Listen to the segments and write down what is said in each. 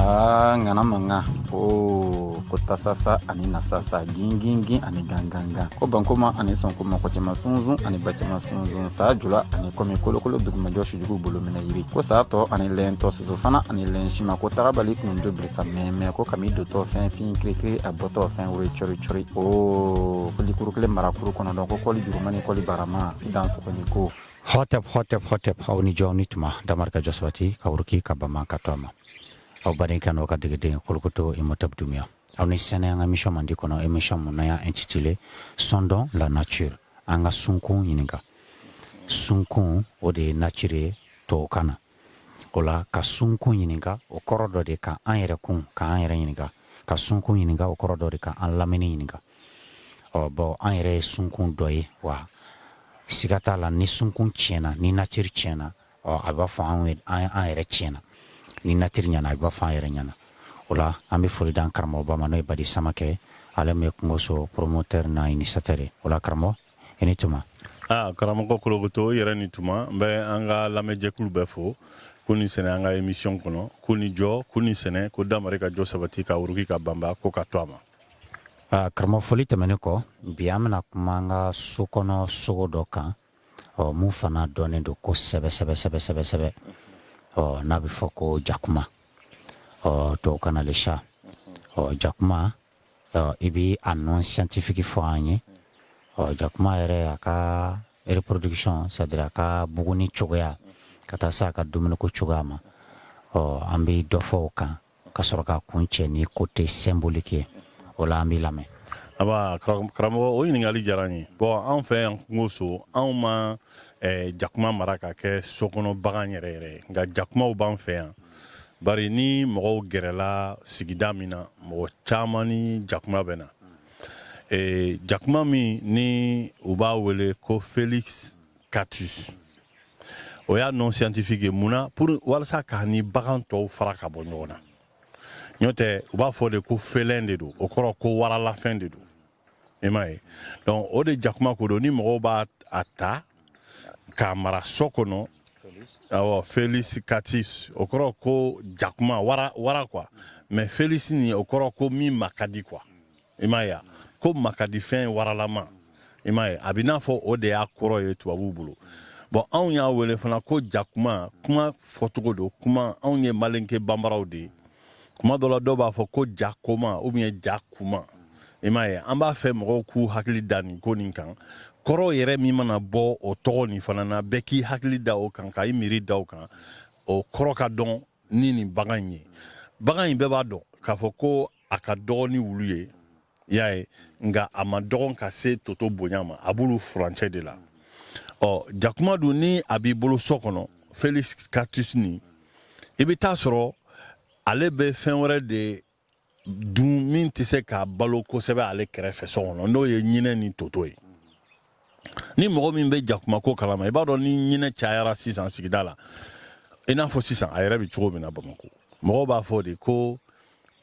Aa, ŋana mankan ko tasasa ani nasasa, gingingin ani gangangan, ko bankoma ani sɔnkoma, kɔcɛma sunsun ani bacɛma sunsun, saa jula ani kɔmi, kolokolo dugumajɔ, sujugu bolominɛ yiri, ko saa tɔ ani lɛntɔ, soso fana ani lɛnsima, ko tagabali kundo birisa mɛmɛ, ko kami dotɔ fɛn fin kirikiri, a bɔtɔ fɛn wuri cɔri cɔri, o ko likuru kelen marakuru kɔnɔdɔn, ko kɔli juruma ni kɔli barama i dan sɔgɔni ko. Hotep, hotep, hotep, aw ni jɔ ni tuma. Damari ka jɔ sabati ka wuruki ka bama ka to a ma. Aw baden kan, aw ka degeden Kolokoto Imhotep Doumbia, aw ni sɛnɛ an ka émission mandi kɔnɔ, émission mun n'an y'a intitulé "Sondons la nature". An ka sunkun ɲininka. Sunkun, o de ye nature ye tubabukan na. O la, ka sunkun ɲininka, o kɔrɔ dɔ de ka an yɛrɛ kun, k'an yɛrɛ ɲininka. Ka sunkun ɲininka, o kɔrɔ dɔ de ka an lamini ɲininka. Ɔ bɔn, an yɛrɛ ye sunkun dɔ ye wa, siga t'a la. Ni sunkun tiɲɛna, ni nature tiɲɛna, ɔ a b'a fɔ an yɛrɛ tiɲɛna. Ni nature ɲɛna, a b'a fɔ an yɛrɛ ɲɛna. O la, an bɛ foli d'an karamɔgɔba ma, n'o ye Badi Samakɛ, ale min ye Kungoso promoteur n'a initiateur ye. O la, karamɔgɔ, i ni tuma. Ah, karamɔgɔ Kolokoto yɛrɛ ni tuma. N bɛ an ka lamɛnjɛkulu bɛɛ fo ko ni sɛnɛ an ka émission kɔnɔ, ko ni jɔ, ko ni sɛnɛ, ko damari ka jɔ sabati ka wuruki ka banba, ko ka to a ma. Karamɔgɔ, foli tɛmɛnen kɔ, bi an bɛna kuma an ka so kɔnɔ sogo dɔ kan, ɔ mun fana dɔnnen don kosɛbɛ sɛbɛ sɛbɛ sɛbɛ sɛbɛ, ɔ n'a bɛ fɔ ko jakuma, ɔ tubabukan na le chat. Ɔ jakuma, ɔ i bɛ a nom scientifique fɔ an ye. Ɔ jakuma yɛrɛ, a ka reproduction, c'est à dire a ka buguni cogoya, ka taa se a ka dumuniko cogoya ma, ɔ an bɛ dɔ fɔ o kan ka sɔrɔ ka kun cɛ ni côté symbolique ye. O la, an b'i lamɛn. Aba, karamɔgɔ, o ɲininkali diyara n ye. Bɔn, anw fɛ yan Kungoso, anw ma jakuma mara ka kɛ sokɔnɔ bagan yɛrɛ yɛrɛ ye, nka jakumaw b'an fɛ yan. Bari ni mɔgɔw gɛrɛla sigida min na, mɔgɔ caman ni jakuma bɛ na. Jakuma min ni u b'a wele ko Felis catus, o y'a nom scientifique ye. Mun na? Pour walasa k'a ni bagan tɔw fara ka bɔ ɲɔgɔn na. N'o tɛ, u b'a fɔ de ko félin de don, o kɔrɔ ko waralafɛn de don, i m'a ye. Donc o de jakuma ko don, ni mɔgɔw b'a a ta k'a mara so kɔnɔ. Awɔ, Felis catus, o kɔrɔ ko jakuma, wara wara quoi. Mais Felis nin, o kɔrɔ ko min ma ka di quoi, i m'a ye, ko makadifɛn waralama, i m'a ye. A bɛ n'a fɔ o de y'a kɔrɔ ye tubabuw bolo. Bɔn, anw y'a wele fana ko jakuma, kuma fɔcogo don. Kuma, anw ye malenke banbaraw de ye. Kuma dɔ la, dɔw b'a fɔ ko jakoma ou bien jakuma, i m'a ye. An b'a fɛ mɔgɔw k'u hakili da nin ko nin kan. Kɔrɔ yɛrɛ min mana bɔ o tɔgɔ nin fana na, bɛɛ k'i hakili da o kan, ka i miiri da o kan, o kɔrɔ ka dɔn ni nin bagan in ye. Bagan in, bɛɛ b'a dɔn k'a fɔ ko a ka dɔgɔ ni wulu ye, i y'a ye, nka a ma dɔgɔn ka se toto bonya ma, a b'olu furancɛ de la. Ɔ jakuma dun, ni a b'i bolo so kɔnɔ, Felis catus nin, i bɛ taa sɔrɔ ale bɛ fɛn wɛrɛ de dun min tɛ se k'a balo kosɛbɛ ale kɛrɛfɛ so kɔnɔ, n'o ye ɲinɛ ni toto ye. Ni mɔgɔ min bɛ jakuma ko kalama, i b'a dɔn ni ɲinɛ cayara sisan sigida la, i n'a fɔ sisan a yɛrɛ bɛ cogo min na Bamakɔ, mɔgɔw b'a fɔ de ko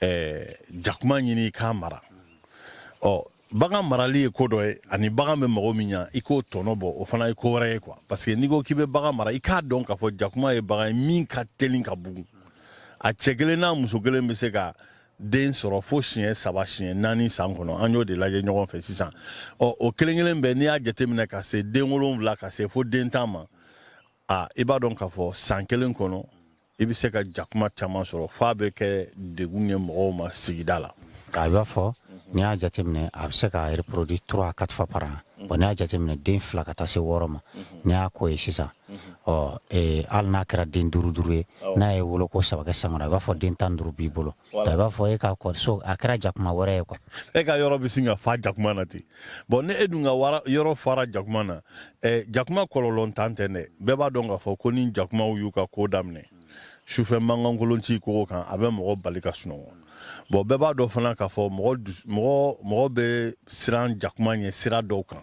jakuma ɲini i k'a mara. Ɔ bagan marali ye ko dɔ ye, ani bagan bɛ mɔgɔ min ɲa, i k'o tɔnɔ bɔ, o fana ye ko wɛrɛ ye quoi. Parce que n'i ko k'i bɛ bagan mara, i k'a dɔn k'a fɔ jakuma ye bagan ye min ka teli ka bugun. A cɛ kelen n'a muso kelen bɛ se ka den sɔrɔ fo siɲɛ 3, siɲɛ 4 san kɔnɔ. An y'o de lajɛ ɲɔgɔn fɛ sisan. Ɔ o kelen kelen bɛɛ, n'i y'a jateminɛ ka se den 7, ka se fo den 10 ma, a i b'a dɔn k'a fɔ san kelen kɔnɔ, i bɛ se ka jakuma caman sɔrɔ, f'a bɛ kɛ degun ye mɔgɔw ma sigida la. A b'a fɔ n'i y'a jateminɛ, a bɛ se ka reproduire 3 à 4 fois par an. Bon, n'i y'a jateminɛ, den 2 ka taa se 6 ma, n'i y'a ko ye sisan, ɔ hali n'a kɛra den duuru duuru ye, n'a ye woloko 3 kɛ san kɔnɔ, a b'a fɔ den 15 b'i bolo. A b'a fɔ e ka kɔri so, a kɛra jakuma wɛrɛ ye quoi. E ka yɔrɔ bɛ sin ka fa jakuma na ten. Bɔn, ni e dun ka wara yɔrɔ fara jakuma na, jakuma kɔlɔlɔ tan tɛ dɛ. Bɛɛ b'a dɔn k'a fɔ ko ni jakumaw y'u ka ko daminɛ sufɛ, mankankolon ci kogo kan, a bɛ mɔgɔ bali ka sunɔgɔ. Bɔn, bɛɛ b'a dɔn fana k'a fɔ mɔgɔ bɛ siran jakuma ɲɛ sira dɔw kan,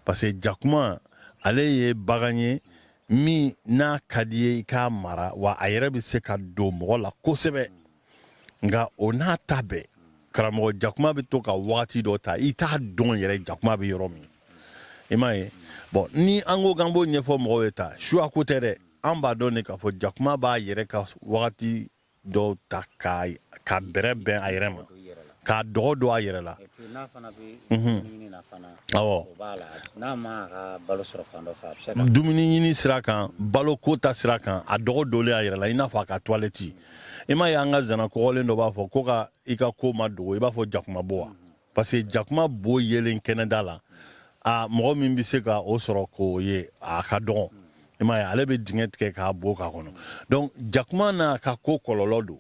parce que jakuma, ale ye bagan ye min n'a ka di ye i k'a mara, wa a yɛrɛ bɛ se ka don mɔgɔ la kosɛbɛ. Nka o n'a ta bɛɛ, karamɔgɔ, jakuma bɛ to ka wagati dɔ ta, i t'a dɔn yɛrɛ jakuma bɛ yɔrɔ min, i m'a ye. Bɔn, ni an ko k'an b'o ɲɛfɔ mɔgɔw ye ta, suya ko tɛ dɛ. An b'a dɔn de k'a fɔ jakuma b'a yɛrɛ ka wagati. dɔw ta ka bɛrɛ bɛn a yɛrɛ ma, k'a dɔgɔ don a yɛrɛ la. Awɔ, dumuni ɲini sira kan, balo ko ta sira kan, a dɔgɔ donlen a yɛrɛ la, i n'a fɔ a ka toilette. I m'a ye, an ka zana kɔgɔlen dɔ b'a fɔ ko ka i ka ko ma dogo, i b'a fɔ jakuma bo wa? Parce que jakuma bo yelen kɛnɛda la, a mɔgɔ min bɛ se ka o sɔrɔ k'o ye, a ka dɔgɔn. I m'a ye, ale bɛ dingɛ tigɛ k'a bo k'a kɔnɔ. Donc jakuma n'a ka ko kɔlɔlɔ don,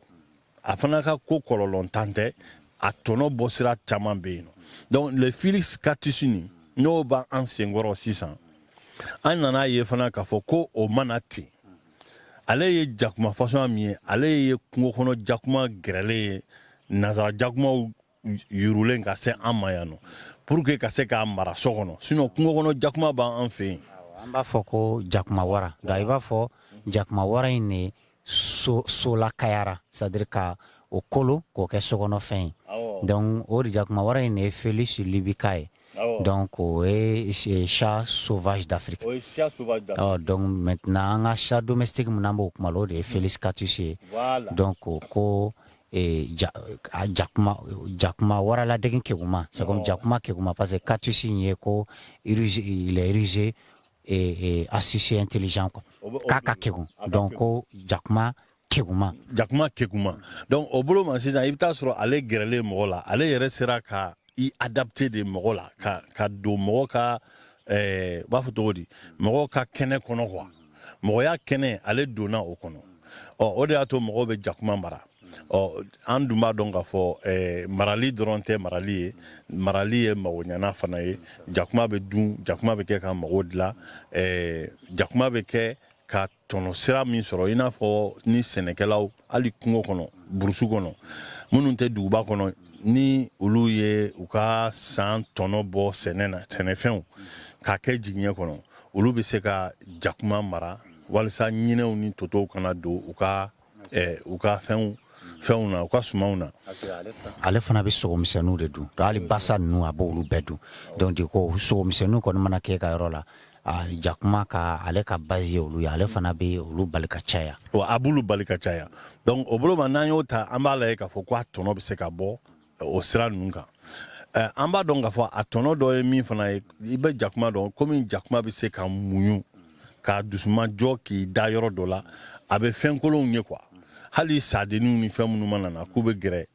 a fana ka ko kɔlɔlɔntan tɛ, a tɔnɔ bɔsira caman bɛ yen nɔ. Donc le Felis catus nin, n'o b'an senkɔrɔ sisan, an nana ye fana k'a fɔ ko o mana ten. Ale ye jakuma façon min ye, ale ye kungo kɔnɔ jakuma gɛrɛlen ye, nanzara jakumaw yurulen ka se an ma yan nɔ pour que ka se k'a mara so kɔnɔ. Sinon kungo kɔnɔ jakuma b'an fɛ yen. An b'a fɔ ko jakuma wara. Donc i b'a fɔ jakuma wara in de so solakayara, c'est à dire ka o kolo k'o kɛ sokɔnɔfɛn ye. Donc o de jakuma wara in de ye Felis lybica ye. Donc o ye chat sauvage d'Afrique. O ye chat sauvage d'Afrique. Oh, donc maintenant an ka chat domestique mun n'an b'o kuma la, o de ye Felis catus ye. Donc o ko a jakuma waraladege keguma, c'est comme jakuma keguma, parce que catus in ye ko rusé, il est rusé et astucieux, intelligent quoi, k'a ka kegun. Donc ko jakuma keguma. Jakuma keguma. Donc o bolo ma sisan, i bɛ taa sɔrɔ ale gɛrɛlen mɔgɔ la, ale yɛrɛ sera ka i adapté de mɔgɔ la, ka don mɔgɔ ka u b'a fɔ cogo di, mɔgɔ ka kɛnɛ kɔnɔ quoi, mɔgɔya kɛnɛ, ale donna o kɔnɔ. Ɔ, o de y'a to mɔgɔw bɛ jakuma mara. Ɔ, an dun b'a dɔn k'a fɔ marali dɔrɔn tɛ marali ye, marali ye magoɲana fana ye. Jakuma bɛ dun, jakuma bɛ kɛ ka mago dilan, jakuma bɛ kɛ ka tɔnɔ sira min sɔrɔ, i n'a fɔ ni sɛnɛkɛlaw, hali kungo kɔnɔ, burusu kɔnɔ, minnu tɛ duguba kɔnɔ, ni olu ye u ka san tɔnɔ bɔ sɛnɛ na, sɛnɛfɛnw k'a kɛ jigiɲɛ kɔnɔ, olu bɛ se ka jakuma mara walasa ɲinɛw ni totow kana don u ka fɛnw na, u ka sumanw na. Ale fana bɛ sogomisɛnninw de dun. Donc hali basa ninnu, a b'olu bɛɛ dun. Donc du coup sogomisɛnninw kɔni mana kɛ ka yɔrɔ la, a jakuma ka ale ka base ye olu ye, ale fana bɛ olu bali ka caya. Wa a b'olu bali ka caya. Donc o bolo ma, n'an y'o ta, an b'a lajɛ k'a fɔ ko a tɔnɔ bɛ se ka bɔ o sira ninnu kan. An b'a dɔn k'a fɔ a tɔnɔ dɔ ye min fana ye, i bɛ jakuma dɔn komi jakuma bɛ se ka muɲu k'a dusumajɔ k'i da yɔrɔ dɔ la, a bɛ fɛn kolonw ye quoi. Hali sadenninw ni fɛn minnu mana na k'u bɛ gɛrɛ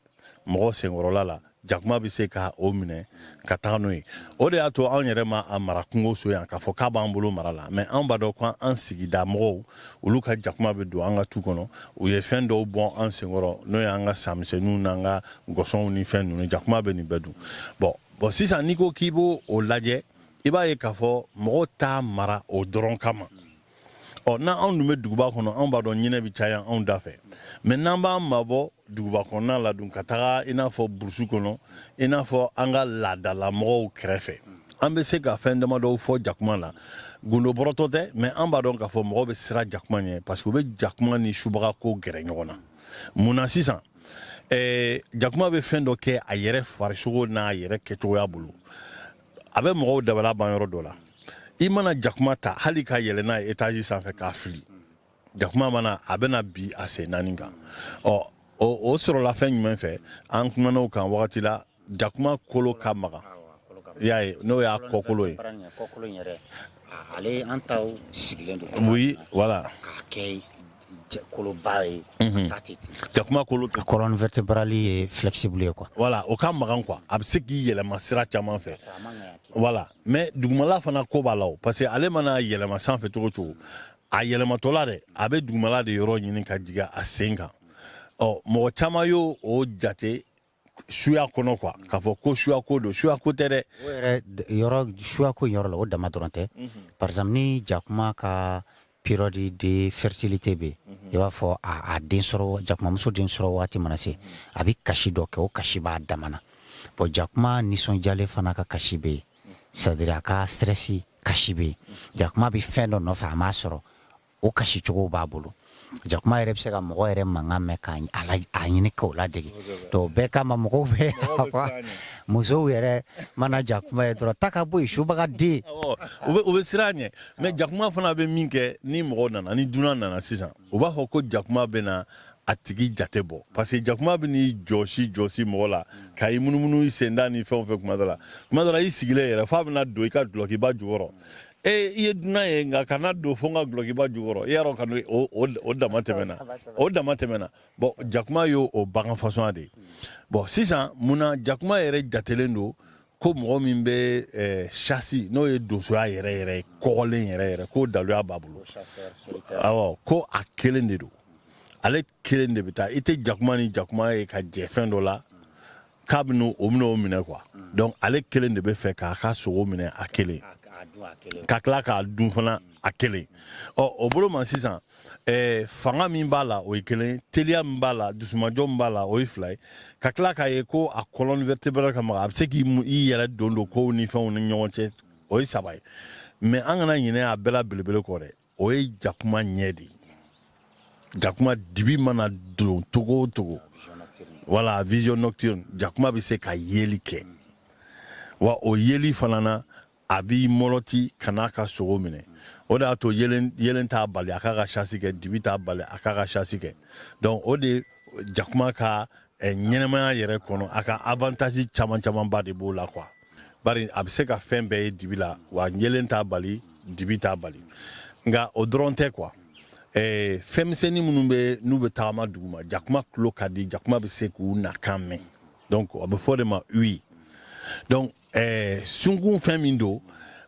mɔgɔ senkɔrɔla la, jakuma bɛ se ka o minɛ ka taga n'o ye. O de y'a to anw yɛrɛ ma a mara kungo so yan k'a fɔ k'a b'an bolo mara la. Mais anw b'a dɔn ko an sigida mɔgɔw, olu ka jakuma bɛ don an ka tu kɔnɔ, u ye fɛn dɔw bɔ an senkɔrɔ, n'o y'an ka samisɛnninw n'an ka gɔsɔnw ni fɛn ninnu, jakuma bɛ nin bɛɛ dun. Bon, sisan n'i ko k'i b'o o lajɛ, i b'a ye k'a fɔ mɔgɔw t'a mara o dɔrɔn kama. Ɔ, n'an dun bɛ duguba kɔnɔ, anw b'a dɔn ɲinɛ bɛ caya anw da fɛ. Mais n'an b'an mabɔ duguba kɔnɔna la dun ka taga i n'a fɔ burusu kɔnɔ, i n'a fɔ an ka laadalamɔgɔw kɛrɛfɛ, an bɛ se ka fɛn damadɔw fɔ jakuma la. Gundo bɔrɔtɔ tɛ, mais an b'a dɔn k'a fɔ mɔgɔw bɛ siran jakuma ɲɛ, parce que u bɛ jakuma ni subaga ko gɛrɛ ɲɔgɔn na. Mun na? Sisan jakuma bɛ fɛn dɔ kɛ a yɛrɛ farisogo n'a yɛrɛ kɛcogoya bolo, a bɛ mɔgɔw dabala ban yɔrɔ dɔ la. I mana jakuma ta, hali ka yɛlɛ n'a ye étage sanfɛ k'a fili, jakuma mana a bɛna bi a sen naani kan. Ɔ, o sɔrɔla fɛn jumɛn fɛ? An kumana o kan wagati la. Jakuma kolo ka magan, i y'a ye, n'o y'a kɔkolo ye. Kɔkolo in yɛrɛ, ale an taw sigilen don. Oui, voilà. K'a kɛ koloba ye, a ta tɛ ten. Jakuma kolo tɛ. Colonne vertébrale ye flexible ye quoi. Voilà, o ka magan quoi, a bɛ se k'i yɛlɛma sira caman fɛ. Voilà, mais dugumala fana ko b'a la o, parce que ale mana yɛlɛma sanfɛ cogo cogo, a yɛlɛmatɔla dɛ, a bɛ dugumala de yɔrɔ ɲini ka jigin a sen kan. Ɔ, mɔgɔ caman y'o o jate suya kɔnɔ quoi, k'a fɔ ko suya ko don. Suya ko tɛ dɛ. O yɛrɛ yɔrɔ, suya ko in yɔrɔ la, o dama dɔrɔn tɛ. Par exemple ni jakuma ka période de fertilité bɛ yen, i b'a fɔ a den sɔrɔ, jakumamuso den sɔrɔ waati mana se, a bɛ kasi dɔ kɛ, o kasi b'a dama na. Bon, jakuma nisɔndiyalen fana ka kasi bɛ yen, c'est à dire a ka stress kasi bɛ yen. Jakuma bɛ fɛn dɔ nɔfɛ, a m'a sɔrɔ, o kasi cogo b'a bolo. Jakuma yɛrɛ bɛ se ka mɔgɔ yɛrɛ mankan mɛn k'a a ɲini k'o ladege. Donc o bɛɛ kama mɔgɔw bɛ musow yɛrɛ mana jakuma ye dɔrɔn, ta ka bɔ yen, subaga den. U bɛ siran a ɲɛ. Mais jakuma fana bɛ min kɛ, ni mɔgɔ nana, ni dunan nana sisan, u b'a fɔ ko jakuma bɛ na. a tigi jate bɔ, parce que jakuma bɛ n'i jɔsi jɔsi mɔgɔ la ka i munumunu i senda ni fɛnw fɛ. Kuma dɔ la i sigilen yɛrɛ, f'a bɛna don i ka dulɔkiba jukɔrɔ. E, i ye dunan ye, nka kana don fo n ka dulɔkiba jukɔrɔ. I y'a dɔn ka o dama tɛmɛna, o dama tɛmɛna. Bon, jakuma y'o o bagan fasɔnya de ye. Bon, sisan mun na jakuma yɛrɛ jatelen don ko mɔgɔ min bɛ chasse, n'o ye donsoya yɛrɛ yɛrɛ kɔgɔlen yɛrɛ yɛrɛ, k'o daluya b'a bolo? Awɔ, ko a kelen de don, ale kelen de bɛ taa. I tɛ jakuma ni jakuma ye ka jɛ fɛn dɔ la k'a bɛ o minɛ o minɛ quoi. Donc ale kelen de bɛ fɛ k'a ka sogo minɛ a kelen, ka tila k'a dun fana a kelen. Ɔ, o bolo ma sisan, fanga min b'a la, o ye kelen, teliya min b'a la, dusumajɔ min b'a la, o ye fila ye, ka tila k'a ye ko a colonne vertébrale ka magan, a bɛ se k'i yɛrɛ don don kow ni fɛnw ni ɲɔgɔn cɛ, o ye saba ye. Mais an kana ɲinɛ a bɛɛ la belebele kɔ dɛ, o ye jakuma ɲɛ de ye. Jakuma dibi mana don togo o togo, voilà, vision nocturne, jakuma bɛ se ka yeli kɛ. Wa o yeli fana na, a b'i mɔlɔti ka n'a ka sogo minɛ. O de y'a to yelen t'a bali a k'a ka chasse kɛ, dibi t'a bali a k'a ka chasse kɛ. Donc o de jakuma ka ɲɛnɛmaya yɛrɛ kɔnɔ, a ka avantage caman camanba de b'o la quoi. Bari a bɛ se ka fɛn bɛɛ ye dibi la, wa yelen t'a bali, dibi t'a bali. Nka o dɔrɔn tɛ quoi. Fɛnmisɛnnin minnu bɛ n'u bɛ tagama duguma, jakuma tulo ka di, jakuma bɛ se k'u nakan mɛn. Donc a bɛ fɔ o de ma ouïe. Donc sunkun fɛn min don,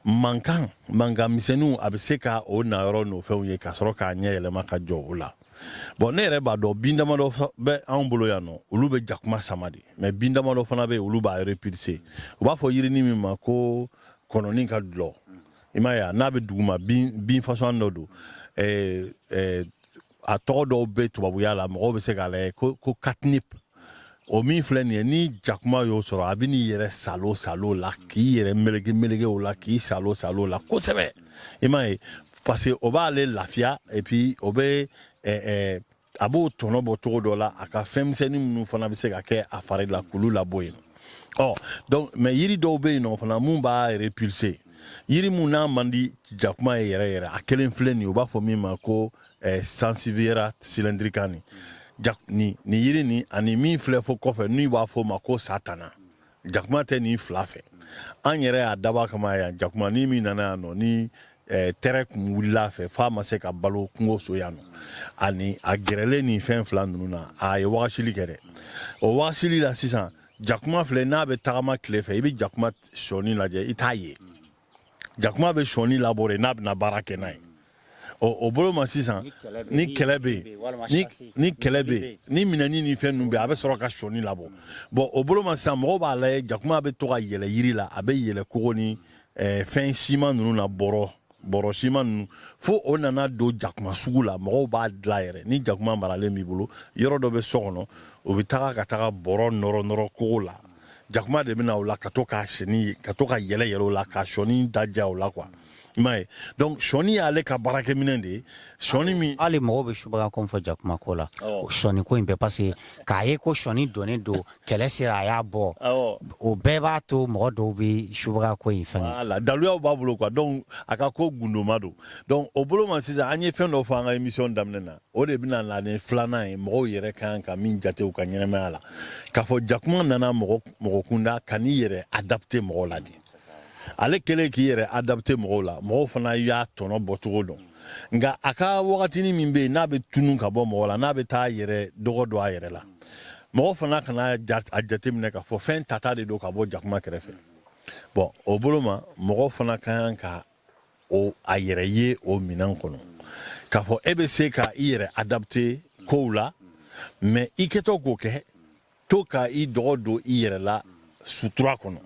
mankan mankan misɛnninw, a bɛ se ka o nayɔrɔ n'o fɛnw ye ka sɔrɔ k'a ɲɛ yɛlɛma ka jɔ o la. Bon, ne yɛrɛ b'a dɔn bin damadɔ bɛ anw bolo yan nɔ, olu bɛ jakuma sama de. Mais bin damadɔ fana bɛ yen, olu b'a repulser. U b'a fɔ yirinin min ma ko kɔnɔnin ka dulɔ, i m'a ye wa? N'a bɛ duguma, bin bin façon dɔ don, a tɔgɔ dɔw bɛ tubabuya la, mɔgɔw bɛ se k'a lajɛ ko catnip. O min filɛ nin ye, ni jakuma y'o sɔrɔ, a bɛ n'i yɛrɛ salo salo la, k'i yɛrɛ meleke meleke o la, k'i salo salo la kosɛbɛ, i m'a ye? Parce que o b'ale lafiya, et puis o bɛ ɛ ɛ a b'o tɔnɔ bɔ cogo dɔ la, a ka fɛn misɛnnin minnu fana bɛ se ka kɛ a fari la, k'olu labɔ yen nɔ. Ɔ, donc mais yiri dɔw bɛ yen nɔ fana mun b'a repulser, yiri mun n'a man di jakuma ye yɛrɛ yɛrɛ, a kelen filɛ nin ye, u b'a fɔ min ma ko Sansevieria cylindrica. Nin ni yiri nin ani min filɛ fo kɔfɛ, n'u b'a fɔ o ma ko satana, jakuma tɛ nin fila fɛ. An yɛrɛ y'a dabɔ a kama yan, jakuma ni min nana yan nɔ ni tɛrɛ kun wulila a fɛ f'a ma se ka balo kungo so yan nɔ, ani a gɛrɛlen nin fɛn fila ninnu na, a ye wagasili kɛ dɛ. O wagasili la sisan, jakuma filɛ, n'a bɛ tagama tile fɛ, i bɛ jakuma sɔɔni lajɛ, i t'a ye. Jakuma bɛ sɔɔni labɔ de n'a bɛna baara kɛ n'a ye. O bolo ma sisan, ni kɛlɛ bɛ yen, ni kɛlɛ bɛ yen, ni minɛni ni fɛn ninnu bɛ yen, a bɛ sɔrɔ ka sɔɔni labɔ. Bon, o bolo ma sisan, mɔgɔw b'a lajɛ, jakuma bɛ to ka yɛlɛ yiri la, a bɛ yɛlɛ kogo ni fɛn siman ninnu na, bɔrɔ bɔrɔ siman ninnu, fo o nana don jakuma sugu la. Mɔgɔw b'a dilan yɛrɛ, ni jakuma maralen b'i bolo, yɔrɔ dɔ bɛ so kɔnɔ, o bɛ taga ka taga bɔrɔ nɔrɔ nɔrɔ kogo la, jakuma de bɛ na o la ka to k'a sini, ka to ka yɛlɛ yɛlɛ o la, ka sɔɔni daja o la quoi, i m'a ye? Donc sɔɔni y'ale ka baarakɛminɛ de ye, sɔɔni min Hali mɔgɔw bɛ subaga ko fɔ jakuma ko la, sɔɔni ko in bɛɛ, parce que k'a ye ko sɔɔni donnen don, kɛlɛ sera, a y'a bɔ, o bɛɛ b'a to mɔgɔ dɔw bɛ subaga ko in fɛngɛ. Voilà, daluyaw b'a bolo quoi. Donc a ka ko gundoma don. Donc o bolo ma sisan, an ye fɛn dɔ fɔ an ka émission daminɛ na, o de bɛna na ni filanan ye, mɔgɔw yɛrɛ kan ka min jate u ka ɲɛnɛmaya la, k'a fɔ jakuma nana mɔgɔ mɔgɔ kunda ka n'i yɛrɛ adapter mɔgɔw la de. Ale kɛlen k'i yɛrɛ adapter mɔgɔw la, mɔgɔw fana y'a tɔnɔ bɔ cogo dɔn. Nka a ka wagatinin min bɛ yen n'a bɛ tunu ka bɔ mɔgɔ la, n'a bɛ taa yɛrɛ dɔgɔ don a yɛrɛ la, mɔgɔ fana kana a jateminɛ k'a fɔ fɛn tata de don ka bɔ jakuma kɛrɛfɛ. Bon, o bolo ma, mɔgɔ fana ka kan ka o a yɛrɛ ye o minɛn kɔnɔ, k'a fɔ e bɛ se ka i yɛrɛ adapter kow la, mais i kɛtɔ k'o kɛ, to ka i dɔgɔ don i yɛrɛ la sutura kɔnɔ,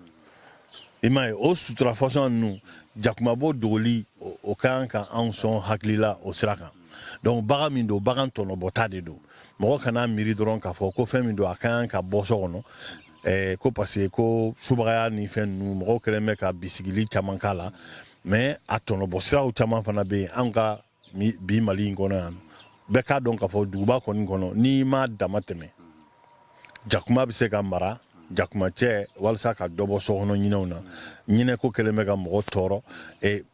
i m'a ye? O sutura façon ninnu, jakumabɔ dogoli, o ka kan ka anw sɔn hakili la o sira kan. Donc bagan min don, bagan tɔnɔbɔta de don. Mɔgɔ kana miiri dɔrɔn k'a fɔ ko fɛn min don, a ka kan ka bɔ so kɔnɔ, ko parce que ko subagaya ni fɛn ninnu, mɔgɔw kɛlen bɛ ka bisigili caman k'a la. Mais a tɔnɔbɔ siraw caman fana bɛ yen. Anw ka bi Mali in kɔnɔ yan, bɛɛ k'a dɔn k'a fɔ duguba kɔni kɔnɔ, n'i ma dama tɛmɛ, jakuma bɛ se ka mara, jakumacɛ, walasa ka dɔ bɔ sokɔnɔ ɲinɛw na. Ɲinɛ ko kɛlen bɛ ka mɔgɔ tɔɔrɔ,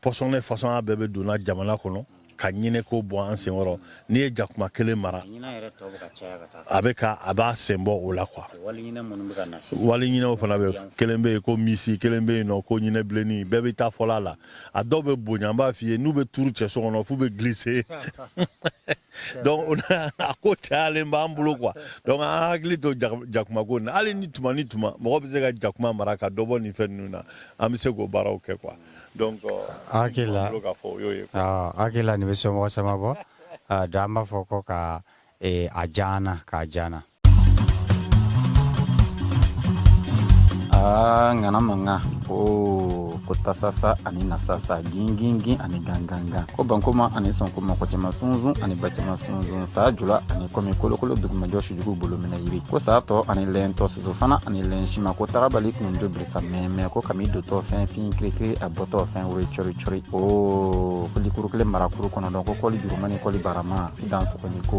pɔsɔnɛ fasɔnya bɛɛ bɛ donna jamana kɔnɔ. Ka ɲinɛko bɔ an senkɔrɔ. N'i ye jakuma kelen mara, a bɛ ka a b'a sen bɔ o la quoi. Wali ɲinɛw fana bɛ, kelen bɛ yen ko misi, kelen bɛ yen nɔ ko ɲinɛ bilenni. Bɛɛ bɛ taa fɔlɔ a la. A dɔw bɛ bonya, n b'a f'i ye, n'u bɛ turu cɛ so kɔnɔ f'u bɛ glisser. Donc a ko cayalen b'an bolo quoi. Donc an hakili to jakuma ko na. Hali ni tuma ni tuma mɔgɔ bɛ se ka jakuma mara ka dɔ bɔ nin fɛn ninnu na, an bɛ se k'o baaraw kɛ quoi. Donc Hakili la k'a fɔ o y'o ye. Hakili la nin bɛ somɔgɔ sama bɔ da. An b'a fɔ ko ka a diya k'a diya. Aa, ŋana mankan o ko tasasa ani nasasa, gingingin ani gangangan, ko bankoma ani sɔnkoma, kɔcɛma sunsun ani bacɛma sunsun, saa jula ani kɔmi kolokolo dugumajɔ sujugu bolo minɛ yiri, ko saa tɔ ani lɛntɔ, soso fana ani lɛn sima, ko tagabali kundo birisa mɛmɛ, ko kami dotɔ fɛn fin kirikiri, a bɔtɔ fɛn wuri cɔri cɔri o, ko likuru kelen marakuru kɔnɔdɔn, ko kɔli juruma ni kɔli barama i dan sɔgɔni ko.